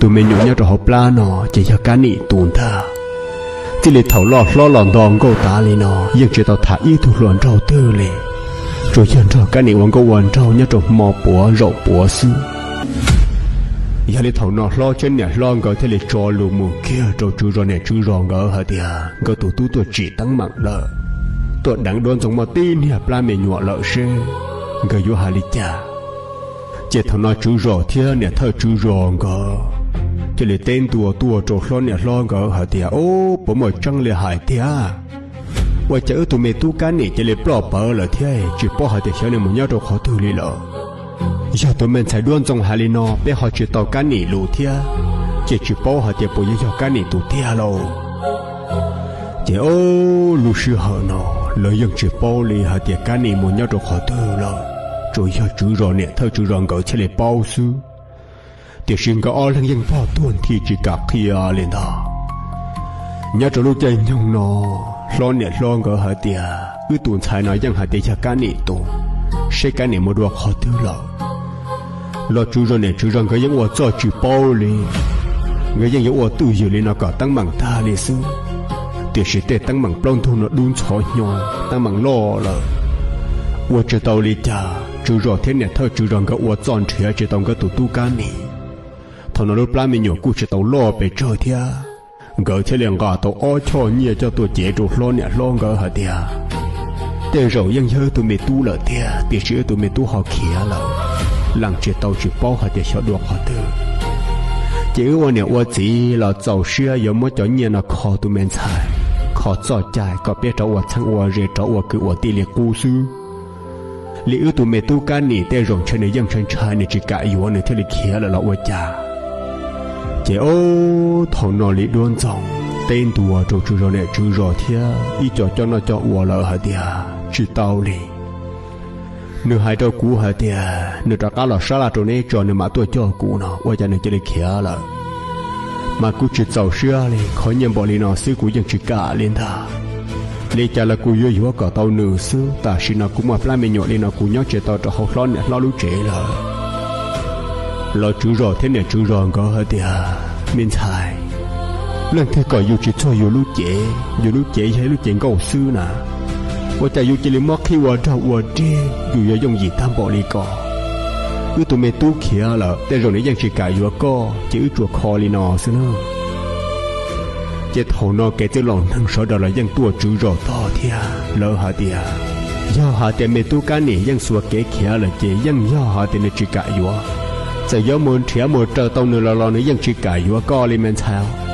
Tus me nyuam nyob rau hauv plab no ces yog Kab Nim tus ntag. Txij li thaum loj hlob los nto nkauj tas li no yeej tsis tau tham ib tug hluas nraug twg li, tsuas yog nrog Kab Nim ua nkauj ua nraug nyob rau hmo puav zaum puav xwb. Yog li thaum no hlob thiab niam hlob nkawd thiaj li tso lus mus kiag rau tswv zos niam tswv zos nkawd hais tias nkawd tus tub tuaj tsim teeb meem lawm, tuaj deev Duab Ntxoo muaj tib niag plab me nyuam lawm seb nkawd yuav hais li cas. Ces thaum no tswv zos thiab niam thawj tswv zos nkawd thiaj li teb ntua tuaj rau hlob niam hlob nkawd hais tias, Ub, puas muaj tseeb li hais tiag? Ua cas wb tus me tub Kab Nim cia li ploj pawv lawm thiab tsis paub hais tias xyov nws mus nyob rau qhov twg li lawm? Yog tus me ntxhais Duab Ntxoo hais li no peb ho tsis tau Kab Nim lus thiab, ces tsis paub hais tias puas yuav yog Kab Nim tus tiag lauj. Ces ob lub sij hawm no lawv yeej tsis paub li hais tias Kab Nim mus nyob rau qhov twg lawm, tsuas yog tswv zos niam thawj tswv zos nkawd thiaj li paub xwb. Tiam sis nkawd ob leeg yeej pog tuag nthi tsis kam qhia li ntag. Nyob rau lub caij nyoog no, hlob niam hlob nkawd hais tias wb tus ntxhais no yeej hais tias yog Kab Nim tus, seb Kab Nim mus dua qhov twg lawm. Los tswv zos niam tswv zos nkawd yeej ua txuj tsis paub li, nkawd yeej yuav ua twj ywm li no kom teeb meem tag li xwb. Tiam sis tej teeb meem plaub ntug no dub ntxhov hnyo, teeb meem loj lawm, ua tsis tau li cas. Tswv zos thiab niam thawj tswv zos nkawd ua txuj nrhiav tsis tau nkawd tus tub Kab Nim. Thaum no lub plab me nyuam kuj tsis tau loj pes tsawg thiab, nkawd thiaj li nqa tau ob choj nyiaj coj tuaj cev rau hlob niam hlob nkawd hais tias, Tej zaum yeej yog wb tus me tub lawm tiag, tiam sis wb tus me tub ho khiav lawm, lees tsis tau tsis paub hais tias xyov dua qhov twg. Ces wb ua niam ua txiv los txaus siab yuav muab cov nyiaj no kho tus me ntxhais, kho txoj cai kom peb rov ua txheeb ua ze, rov ua kwv ua tij li qub xwb. Li wb tus me tub Kab Nim tej zaum ntshe nws yeej ntshai ntshai, nws tsis kam yuav nws thiaj li khiav lawm los ua cas. Ces ob thaum no li Duab Ntxoo teb ntua rau tswv zos niam tswv zos thiab ib co coj noj coj ua lawm hais tias, Tsis tau li. Nws hais rau kuv hais tias nws rov qab los sab laj rau neb tso nws mam tuaj coj kuv no, ua cas nws cia li khiav lawm? Mas kuv tsis txaus siab li, kho nyiaj npaum li no xwb kuv yeej tsis kam li ntag. Li cas los kuv yuav yuav kom tau nws xwb, tam sim no kuv muaj plab me nyuam li no kuv nyob tsis tau rau hauv hlob niam hlob lub tsev lawm. Los tswv zos thiab niam tswv zos nkawd hais tias, Me ntxhais, leej twg kom yus tsis txog yus lub cev, yus lub cev yog ib lub cev nkauj xwb na, ua cas yus cia li muab qhib ua dag ua dig, yus yuav yooj yim tag npaum li ko? Wb tus me tub khiav lawm, tej zaum nws yeej tsis kam yuav koj, ces wb tsuas kho li no xwb na. Ces thaum no kev txwj laus neeg sawv daws los yeej tuaj tswv zos tog thiab, lawv hais tias, Yog hais tias me tub Kab Nim yeej xuas kev khiav lawm ces yeej yog hais tias nws tsis kam yuav. Txawm yuav mus nrhiav mus raws tau nws los los nws yeej tsis kam yuav koj li me ntxhais.